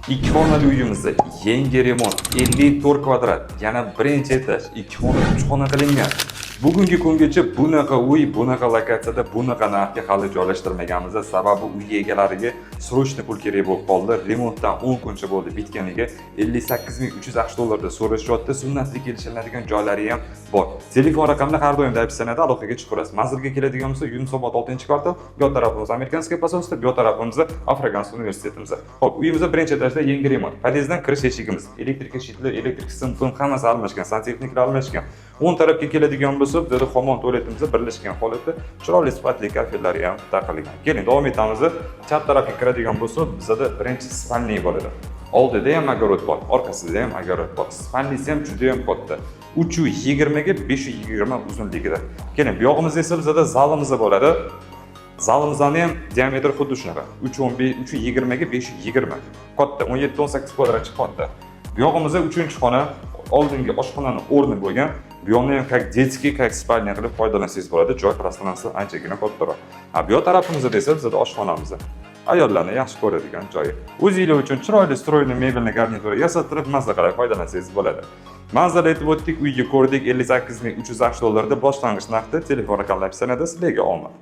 Ikki xonali uyimizda yangi remont, 54 kvadrat, yana birinchi etaj, ikki xona, uch xona qilingan. Bugungi kungacha bunaqa uy, bunaqa lokatsiyada, bunaqa narxga hali joylashtirmaganmiz. Sababi uy egalariga срочно pul kerak bo'lib qoldi. Remontdan 10 kuncha bo'ldi bitganiga. 58 300 AQSh dollarida so'rashyapti. Sunnatli kelishiladigan joylari ham bor. Telefon raqamlar har doim описание da, aloqaga chiqaverasiz. Manzilga keladigan bo'lsa, Yunusobod 6-kvartal, bu yoq tarafimiz Американский посольство, bu yoq tarafimizda Африканский universitetimiz. Xo'p, uyimizda birinchi etajda yangi remont. Podyezddan kirish eshigimiz, электрика щит lar, elektrik sim hammasi almashgan, santexniklar almashgan. O'ng tarafga keladigan bo'lsa, bizada hammom tualetimiz birlashgan holatda, chiroyli sifatli kafellari ham taqilgan. Keling, davom etamiz. Chap tarafga kiradigan bo'lsa, bizada birinchi спальный bo'ladi. Oldida ham огород bor, orqasida ham огород bor. Спальный si ham juda ham katta. 320 ga 520 uzunligida. Keling, bu yog'imizda esa bizada zalimiz bo'ladi. Zalimizni ham diametri xuddi shunaqa. 3.15, 3.20 ga 5.20. Katta, 17-18 kvadratcha katta. Bu yog'imizda uchinchi xona, oldingi oshxonani o'rni bo'lgan. Bu yoqni ham как детский, как спальня qilib foydalansangiz bo'ladi. Joy, пространство anchagina kattaroq. Ha, bu yoq tarafimizda esa bizada oshxonamiz. Ayollarni yaxshi ko'radigan joyi. O'zinglar uchun chiroyli встроенный mebelni garnitura yasattirib, mazza qilib foydalansangiz bo'ladi. Manzara aytib o'tdik, uyga ko'rdik, 58 300 AQSh dollarida boshlang'ich narxda. Telefon raqamlari описание da, sizlarga omad.